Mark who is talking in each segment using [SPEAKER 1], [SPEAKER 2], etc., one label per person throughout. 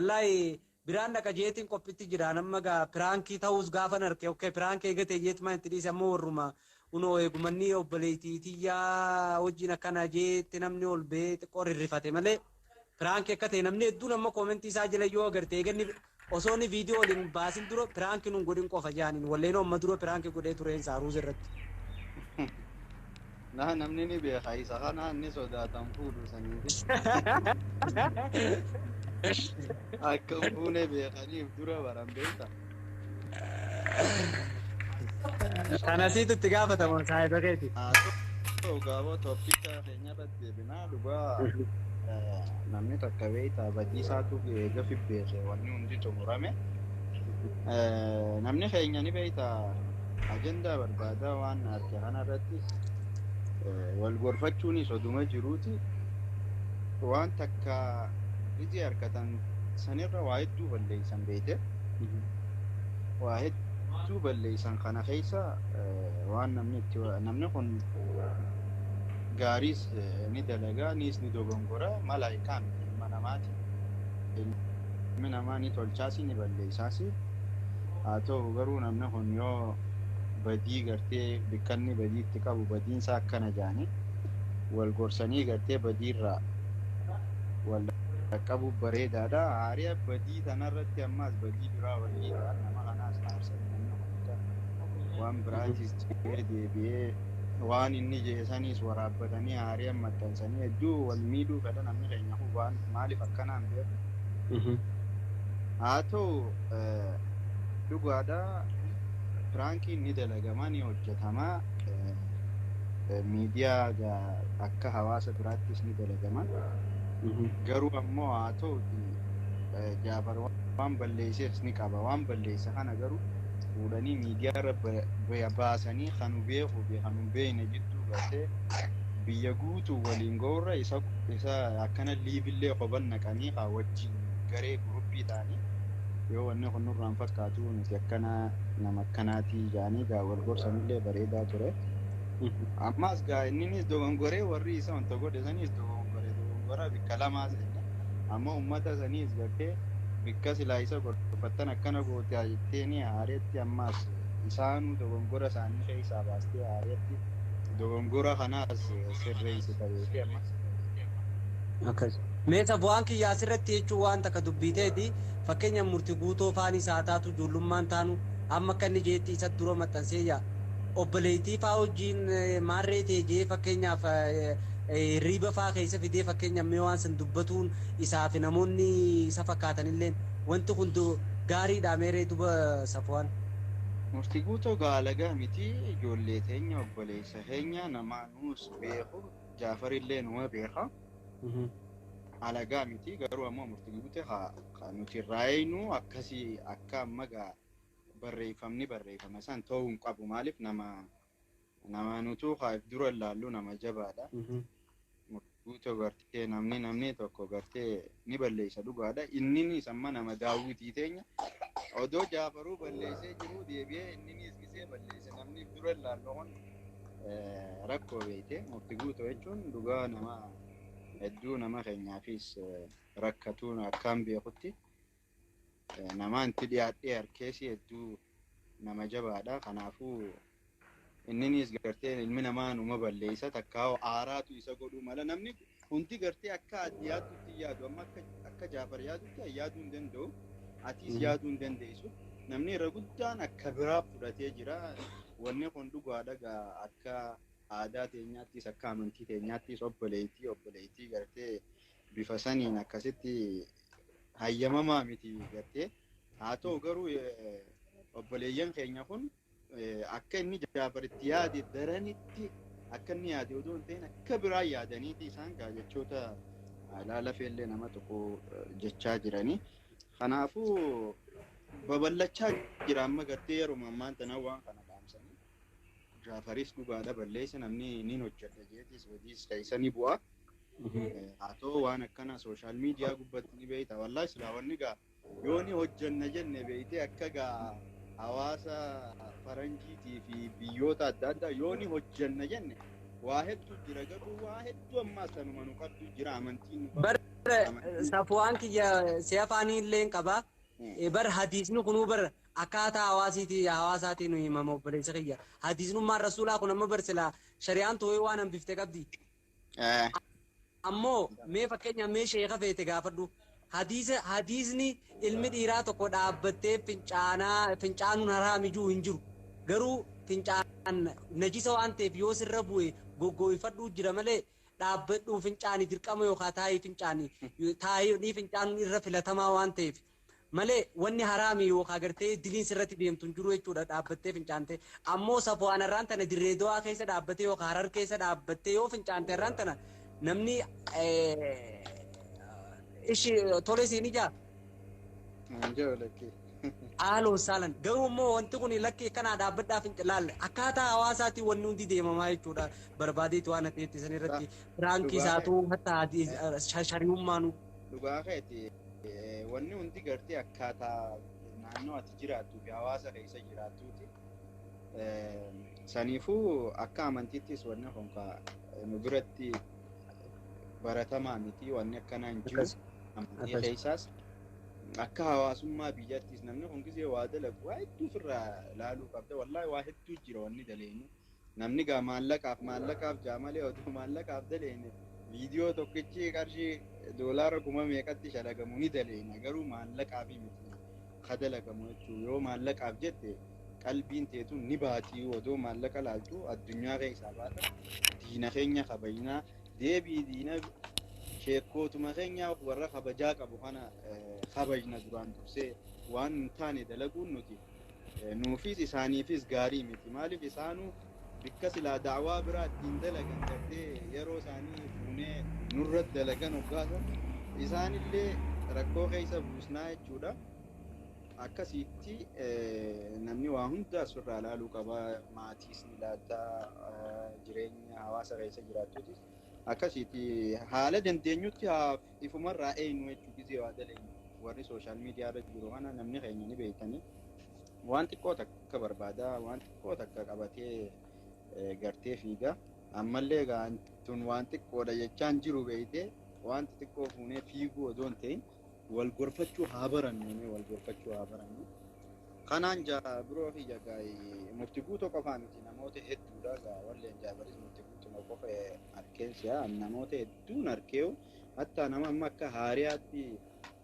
[SPEAKER 1] Wallaahi biraan dhaqa jeetiin qophiitti jira. Amma gaa piraankii ta'uus gaafa narke okay piraankii eegate jeetumaan itti dhiise ammoo warruma unoo eegumanni obboleettii tiyyaa wajjin akkana jeetti namni ol ba'ee xiqqoo rirrifate malee piraankii akka ta'e namni hedduun amma koomentii isaa jala yoo agarte eeganni osoo inni viidiyoo waliin baasin dura piraankii nun godhin qofa jaaniin walleenoo amma dura piraankii godhee tureen isaa irratti.
[SPEAKER 2] Na namni ni beeka isa kana inni sodaatan fuudhu saniifi. Akka hin fuune beekaniif dura baran beekta.
[SPEAKER 1] Kanasiitu itti gaafatama saayiba keeti.
[SPEAKER 2] Haa ta'u gaaboo tooppicha keenya irratti deebinaa dhugaa namni takka beektaa badiisaatu eega beeke wanni hundi xumurame. Namni keenya ni beektaa ajandaa barbaadaa waan arge kanarratti wal gorfachuunis oduma jiruuti waan takka iji harkatan sanirra waa hedduu balleeysan beeyte. Waa hedduu balleeysan kana keessa waan namni itti namni kun gaariis ni dalagaa niis ni dogongora malaayikaa miti ilma namaati. Ilmi namaa ni tolchaasi ni balleeysaasi. Haa ta'u garuu namni kun yoo badii gartee bikkanni badii itti qabu badiinsa akkana jaanii wal gorsanii gartee badiirraa wal dhaqqabu bareedaadha. Haariya badii tanarratti ammaas badii biraa walii ta'an nama kanaas aarsanii namni kun akka waan biraatis jedhee deebi'ee waan inni jedhe saniis waraabbatanii haariya maxxansanii hedduu wal miidhuu fedha namni keenya kun waan maaliif akkanaan beeku. Haa ta'u dhugaadha piraankiin ni dalagama ni hojjetama miidiyaa akka hawaasa biraattis ni dalagama. Garuu ammoo haa ta'uti Jaafar waan balleessees ni qaba. Waan balleesse kana garuu fuudhanii miidiyaa irra baasanii kan nu beekuu fi kan nu hin beekne jidduu gartee biyya guutuu waliin ga'urra isa isa akkana liivillee qoban naqanii haa wajjin garee guruppii ta'anii yoo wanni kun nurraan fakkaatu nuti akkana nama akkanaatii jedhanii gaa wal gorsanillee bareedaa ture. Ammas gaa inninis dogongoree warri isa wanta godhe saniis dogongore dogongora bikka lamaa seenne amma ummata saniis gartee bikka silaa isa gorfattan akkana goote jetteeni haareetti ammas isaanuu dogongora isaanii keessaa baastee haareetti dogongora kanaas sirreessita beekee ammas.
[SPEAKER 1] Akkas. Meesa bu'aan kiyyaa asirratti jechuun waan takka dubbiteeti fakkeenya murtii guutoo faanis haa taatu ijoollummaan taanu amma akka inni jeetti isa dura maxxansee jaa obboleettii faa wajjin maarree ta'e jee fakkeenyaaf hirriiba faa keessa fidee fakkeenyaaf mee waan san dubbatuun isaa fi namoonni isa fakkaatanillee wanti kun gaariidha meeree duba Safuwaan.
[SPEAKER 2] Murtii guutoo gaalagaa miti ijoollee teenya obboleessa keenya nama nuus beeku Jaafarillee numa beeka. Alagaa miti garuu ammoo murtii guutoo haa nuti irraa eenyu akkasii akka amma gaa barreeffamni barreeffama san ta'uu hin qabu maaliif nama nama nutuu haa dura ilaallu nama jabaadha. Guutoo gartee namni namni tokko gartee ni balleessa dhugaadha. Inninis amma nama daawwitii teenya odoo Jaafaruu balleessee jiruu deebi'ee inninis gisee balleesse namni dura ilaallu kun rakkoo beekte murtii guutoo jechuun dhugaa nama hedduu nama keenyaafis rakkatuun akkaan beekutti nama itti dhiyaadhee harkeessi hedduu nama jabaadha. Kanaafuu inninis gartee ilmi namaa numa balleessa takka aaraatu isa godhuu mala namni hundi gartee akka ati yaaddutti yaadu amma akka Jaafar yaadutti yaaduu hin danda'u atiis yaaduu hin dandeessu namni irra guddaan akka biraa fudhatee jira wanni kun dhugaadha gaa akka aadaa teenyaattis akka amantii teenyaattis obboleettii obboleettii gartee bifa saniin akkasitti hayyamamaa miti gartee haa ta'u garuu obboleeyyan keenya kun akka inni Jaafaritti yaade daranitti akka inni yaade odoo hin ta'in akka biraa yaadaniiti isaan gaa jechoota laala feellee nama tokko jechaa jiranii. Kanaafuu babal'achaa jira amma gartee yeroo ammaan tana waan kana dhaamsanii. Jaafaris dhugaadha balleessa namni ni hojjedha jeetis hojiis keessa ni bu'a. Haa ta'u waan akkana sooshaal miidiyaa gubbatti ni beekta. Wallaahi silaa wanni gaa yoo ni hojjenna jenne beeytee akka gaa hawaasa faranjiitii fi biyyoota adda addaa yoo ni hojjenna jenne waa hedduu jira garuu waa hedduu ammaas tanuma nu qabdu jira amantiin nu qabdu.
[SPEAKER 1] Safuwaan kiyya si afaanii illee hin qabaa. Bar hadiisni kunuu bar akkaataa hawaasiitii hawaasaatiin nu himama obboleessa kiyya. Hadiisnummaan rasuulaa kun amma bar silaa shari'aan too'ee waan hambifte qabdi. Ammoo mee fakkeenyaaf mee sheeka feete gaafadhu. Hadiisa hadiisni ilmi dhiiraa tokko dhaabbattee fincaanaa fincaanuun haraami jiru hin jiru. Garuu fincaan najisa waan ta'eef yoo sirra bu'e goggooyfadhuu jira malee dhaabbadhuu fincaani dirqama yookaan taa'ii fincaani taa'ii fincaanuun irra filatamaa waan ta'eef malee wanni haraami yookaan gartee diliin sirratti deemtu hin jiru jechuudha dhaabbattee fincaante. Ammoo safuwaan irraan tana dirree dawaa keessa dhaabbattee yookaan harar keessa dhaabbattee yoo fincaante irraan tana namni ishi tole siin ijaa. Haaloo saalan garuu immoo wanti kun lakki kanaa dhaabbadhaa fincilaal akkaataa hawaasaatiin wanni hundi deemamaa jechuudha barbaadeetu waan ta'etti san irratti piraankii isaatu hatta shariyummaanu.
[SPEAKER 2] Dhugaa keeti wanni hundi gartee akkaataa naannoo ati jiraattuu fi hawaasa keessa jiraattuuti. Saniifuu akka amantiittis wanni kun nu biratti baratamaa miti wanni akkanaa hin jiru amantii keessaas. Akka hawaasummaa biyyattis namni kun gisee waa dalagu waa hedduu ofirraa ilaaluu qabda. Wallaahi waa hedduu jira wanni daleenu. Namni gaa maallaqaaf jaa malee oduu maallaqaaf daleene viidiyoo tokkichi qarshii doolaara kuma meeqatti shalagamu ni daleena. Garuu maallaqaaf miti ka dalagamu jechuudha. Yoo maallaqaaf jette qalbiin teetu ni baatii odoo maallaqa laaltu addunyaa keessaa baata. Diina keenya kabajnaa deebii diina sheekkootuma keenya warra kabajaa qabu kana kabajna duraan dursee waan hin taane dalaguun nuti nuufis isaaniifis gaarii miti. Maaliif isaanuu bikka silaa daawaa biraa ittiin dalagan gartee yeroo isaanii fuunee nurra dalagan hoggaasa isaanillee rakkoo keessa buusnaa jechuudha. Akkasitti namni waa hunda asirraa ilaaluu qaba. Maatiis ni ilaaltaa jireenya hawaasa keessa jiraattuutis. Akkasitti haala dandeenyutti ifumarraa eenyu jechuu gisee waa daleenyu warri sooshaal miidiyaa irra jiru kana namni keenya ni beektanii waan xiqqoo takka barbaada waan xiqqoo takka qabatee gartee fiiga ammallee tun waan xiqqoodha jechaan jiru beeytee waan xixiqqoo fuunee fiiguu odoo hin ta'in wal gorfachuu haa barannu wal gorfachuu haa barannu. Kanaan jaa biroo fi jagaa murtii guutuu qofaa miti namoota hedduudha gaa walleen jaabaris murtii guutuu qofa arkeensiya namoota hedduun arkeewu hatta nama amma akka haariyaatti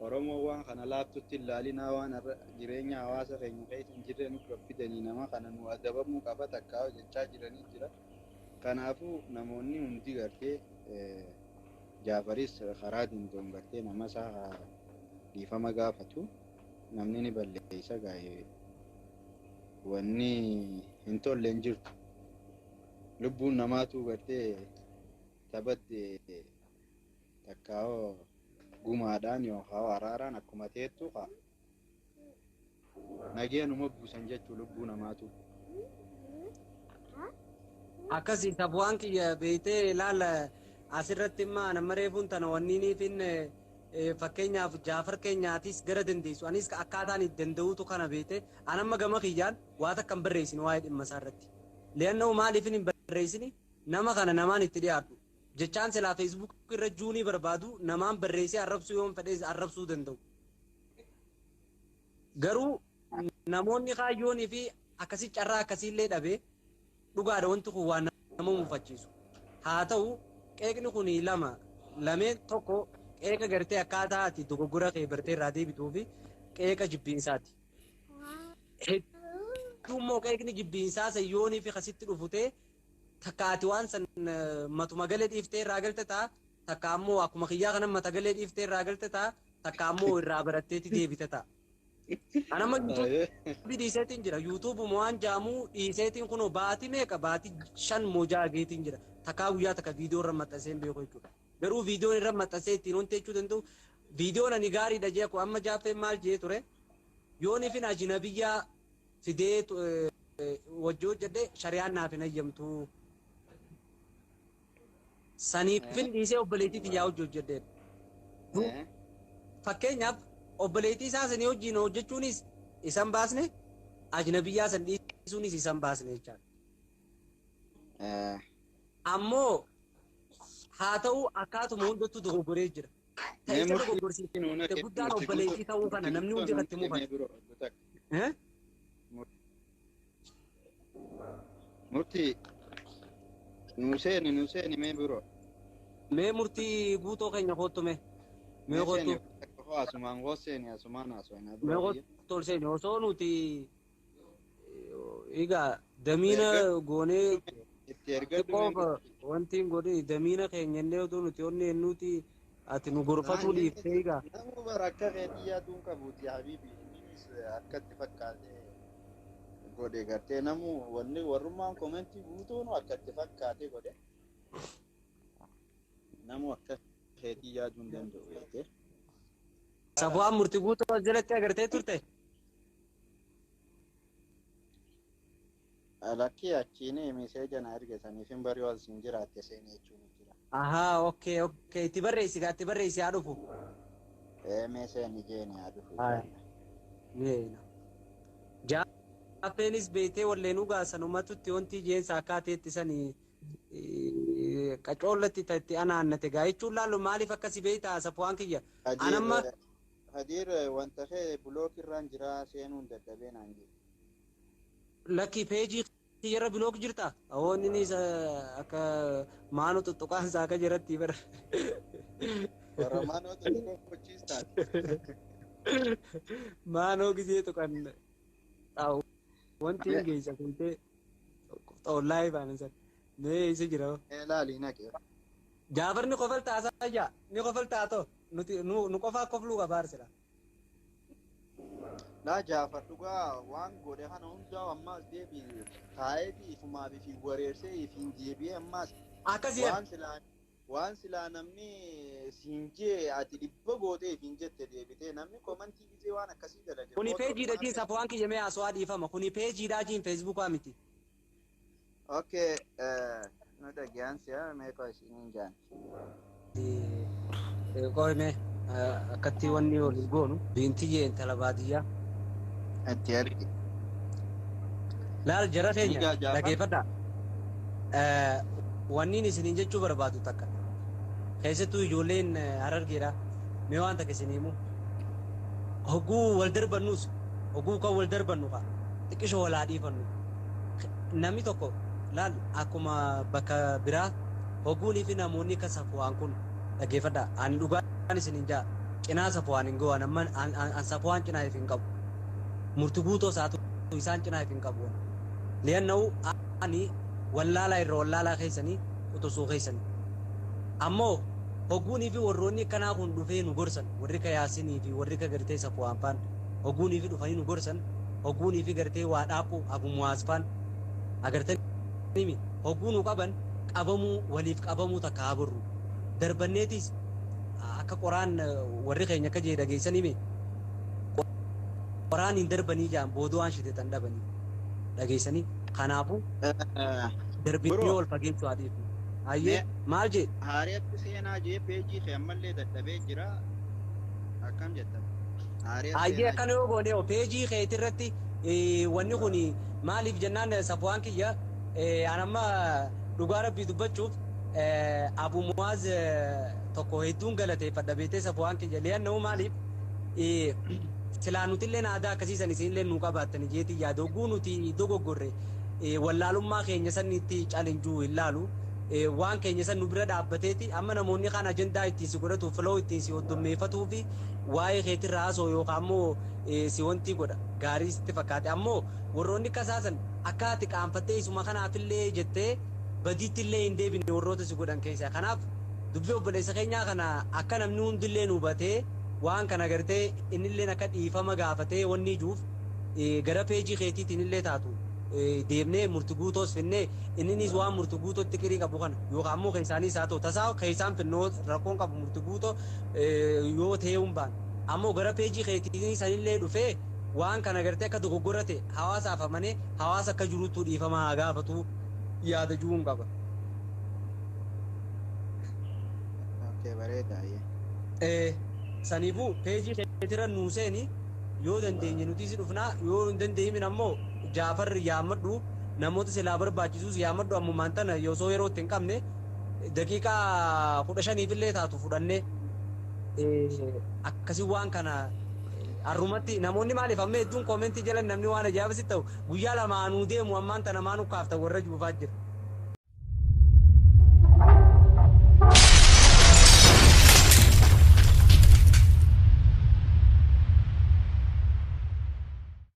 [SPEAKER 2] Oromoo waan kana laaftutti ilaalinaa waan jireenya hawaasa keenya keessa hin jirre nu fidanii nama kana nu adabamuu qaba takkaa jechaa jiranii jira. Kanaafuu namoonni hundi gartee jaabaris karaa danda'uun gartee nama isaa dhiifama gaafatu. Namni ni balleessa gaa'ee wanni hin tolle hin jirtu. Lubbuun namaatu gartee taphatte takkaa'oo gumaadhaan yookaan araaraan akkuma teettu nageenuma buusan jechuu lubbuu namaatu.
[SPEAKER 1] Akkasii safuwaan kiyya beeytee ilaala asirratti immoo nama reefuun tana wanniiniif inni fakkeenyaaf Jaafar keenyaatis gara dandeessu anis akkaataan itti danda'uutu kana beekte an amma gama kiyyaan waa takka hin barreessine waa'ee dhimma isaa irratti. Leennoo maaliif hin barreessine nama kana namaan itti dhiyaadhu jechaan silaa feesbuuk irra juunii barbaadu namaan barreessee arrabsuu yoon fedhees arrabsuu danda'u. Garuu namoonni kaayyoonii fi akkasii carraa akkasiillee dhabee dhugaadha wanti kun waan nama mufachiisu. Haa ta'u qeeqni kun lama lameen tokko qeeqa gartee akkaataa ati dogoggora kee bartee irraa deebituu fi qeeqa jibbiinsaati. Hedduu immoo qeeqni jibbiinsaa san yoonii fi kasitti dhufutee takka ati waan san matuma galee dhiiftee irraa galte ta'a takka ammoo akkuma kiyyaa kana mata galee dhiiftee irraa galte ta'a takka ammoo irraa baratteetti deebite ta'a. Anamma yuutuubii dhiiseetiin jira. Yuutuubuma waan jaamuu dhiiseetiin kunoo baatii meeqa baatii 5 moojaa geetiin jira. Takkaa guyyaa takka viidiyoo irra maxxansee hin beeku jechuudha. Garuu viidiyoon irra maxxansee ittiin wanti jechuu danda'u viidiyoon ani gaariidha jee kun amma jaaffeen maal jee ture yoonifin ajinabiyyaa fidee wajji hojjedhe shariyaan naaf hin hayyamtu. Saniifin dhiisee obboleettii xiyyaa hojii hojjedheen. Fakkeenyaaf obboleettii isaa sanii wajjin hojjechuunis isan baasne ajnabiyyaa san dhiisuunis isan baasne jechaadha. Ammoo haa ta'u akkaatuma hundattuu dogoggoree jira. Ta'e isa dogoggorsiise guddaan obboleettii ta'uu kana namni hundi irratti mufate.
[SPEAKER 2] Murtii nu seeni mee biroo.
[SPEAKER 1] Mee murtii guutoo keenya kottu mee. Mee kottu.
[SPEAKER 2] Asumaan seeni asumaan haasofna.
[SPEAKER 1] Mee kottu ol seeni osoo nuti egaa damiina goonee xiqqoof wanti hin godhin damiina keenya illee otoo nuti onnee nuti ati nu gorfatuu dhiiftee egaa.
[SPEAKER 2] Namuu bara akka keetii yaaduun qabuuti habiibi innis akkatti fakkaatee godhe gartee namuu wanni warrummaan komentii guutuun akkatti fakkaatee godhe. Namuu akka keetii yaaduu hin danda'u jettee.
[SPEAKER 1] Safuwaan murtii guutuu as jalatti agartee turte.
[SPEAKER 2] Lakkii achiin meeseja na erge saniif hin barii as hin jiraatte seenee jechuun jira.
[SPEAKER 1] Ahaa, okay, okay. Itti barreessi gaa, itti barreessi haa dhufu.
[SPEAKER 2] Meeseen jeeni haa dhufu.
[SPEAKER 1] Jaaffeenis beetee walleenuu gaasanumatutti wanti jeensa akkaateetti sanii qacoollatti itti anaannate gaa jechuun laallu maaliif akkasi beektaa Safuwaan kiyya. Anamma
[SPEAKER 2] Hadiir wanta kee bulook irraan jira seenuun dadhabee naan jiru.
[SPEAKER 1] Lakkii peejii kiyyarra bilook jirta? Awoon inni isa akka maanoo tuttuqaan isaa akka jiratti bara.
[SPEAKER 2] Warra maanoo tuttuqaan gochiistaati.
[SPEAKER 1] Maanoo gisee tuqan xaa'u wanti hin geessa kuntee xoollaa ibaanan sana. Mee isa jira.
[SPEAKER 2] Laali naqe.
[SPEAKER 1] Jaafar ni kofaltaa isaa ni kofaltaa too nuti nu qofaa kofluu qabaarsila.
[SPEAKER 2] Laa Jaafar dhugaa waan godhe kana hundaa ammaas deebi taa'eeti ifumaaf ifi wareersee ifiin deebi'ee ammaas waan silaa namni siin jee ati dhibba gootee ifiin jette deebitee namni komantii gisee waan akkasii dalage.
[SPEAKER 1] Kuni peejiidha jiin Safuwaan kiyya mee haasawaa dhiifama. Kuni peejiidha jiin feesbuukaa miti.
[SPEAKER 2] Okay, nu dhagayaan si'a meeqa isiniin jaan.
[SPEAKER 1] Qoy mee akkatti wanni waliin goonu biintiyyee intala baadiyyaa.
[SPEAKER 2] Itti ergi.
[SPEAKER 1] Laal jara keenya dhageeffadhaa. Wanniin isiniin jechuu barbaadu takka. Keessattuu ijoolleen Harargeedha. Mee waan takka isin himu. Hogguu wal darbannus hogguu kan wal darbannu fa'a xiqqishoo walaa dhiifannu. Namni tokko laal akkuma bakka biraa hogguunii fi namoonni akka Safuwaan kun dhageeffadhaa. Ani dhugaan isiniin jaa cinaa Safuwaan hin gahu amma an Safuwaan cinaa if hin qabu. Murtii guutoo isaatu isaan cinaa if hin qabu. Li'anna'u ani wallaalaa irra wallaalaa keessanii quxisuu keessanii. Ammoo hogguunii fi warroonni akkanaa kun dhufee nu gorsan warri ka Yaasinii fi warri ka gartee Safuwaan faan hogguunii fi dhufanii nu gorsan hogguunii fi gartee waa dhaaphu Abu Muwaaz faan agartanii hogguu nu qaban qabamuu waliif qabamuu takka haa barru. Darbanneetis akka qoraan warri keenya akka jee dhageessanii mee qoraan hin darbanii jaan boodoo waan shiteetan dhabanii dhageessanii kanaafuu darbinii ol fageessuu haa dhiifnu. Hayyee maal jee?
[SPEAKER 2] Haariyaatti seenaa jee peejii kee ammallee dadhabee jira akkam jetta?
[SPEAKER 1] Hayyee akkana yoo goone peejii keetirratti wanni kun maaliif jennaan Safuwaan kiyya an amma dhugaa rabbii dubbachuuf Abu Muwaaz tokko hedduun galateeffadha beetee Safuwaan kiyya li'anna'u maaliif silaa nutillee aadaa akkasiisan isinillee nuu qabaattani jeetii yaada hogguu nuti dogoggorre wallaalummaa keenya sanitti calinjuu hin laalu waan keenya san nu bira dhaabbateeti amma namoonni kaan ajandaa ittiin si godhatu filoo ittiin si hoddommeeffatuu fi waa'ee keetirraa haasoo yookaan ammoo si wanti godha gaarii sitti fakkaate ammoo warroonni kasaasan akka ati qaanfattee isuma kanaafillee jettee badiitti illee hin deebine warroota si godhan keessaa kanaaf dubbii obboleessa keenyaa kana akka namni hundillee nu hubatee waan kana gartee innilleen akka dhiifama gaafatee wanni ijuuf gara peejii keetiitiin illee taatu deemnee murtii guutoos finnee inninis waan murtii guutootti qirii qabu kana yookaan ammoo keessaanis haa ta'u tasaa keessaan finnoo rakkoon qabu murtii guutoo yoo ta'ee hin baane ammoo gara peejii keetiitiin sanillee dhufee waan kana gartee akka dogoggorate hawaasaaf amanee hawaasa akka jirutti dhiifama haa gaafatu yaada jiruun qaba. Saniifuu peejii keetirra nuu seeni yoo dandeenye nuti si dhufnaa yoo hin dandeenye ammoo Jaafar yaammadhu namoota silaa barbaachisus yaammadhu ammumaan tana osoo yeroo itti hin qabne daqiiqaa 15 illee taatu fudhannee Akkasii waan kana har'umatti namoonni maaliif amma hedduun koomentii jala namni waan ajaa'iba sitti ta'u guyyaa lamaanuu deemu ammaan tana maanuu kaafta warra juufaa jira.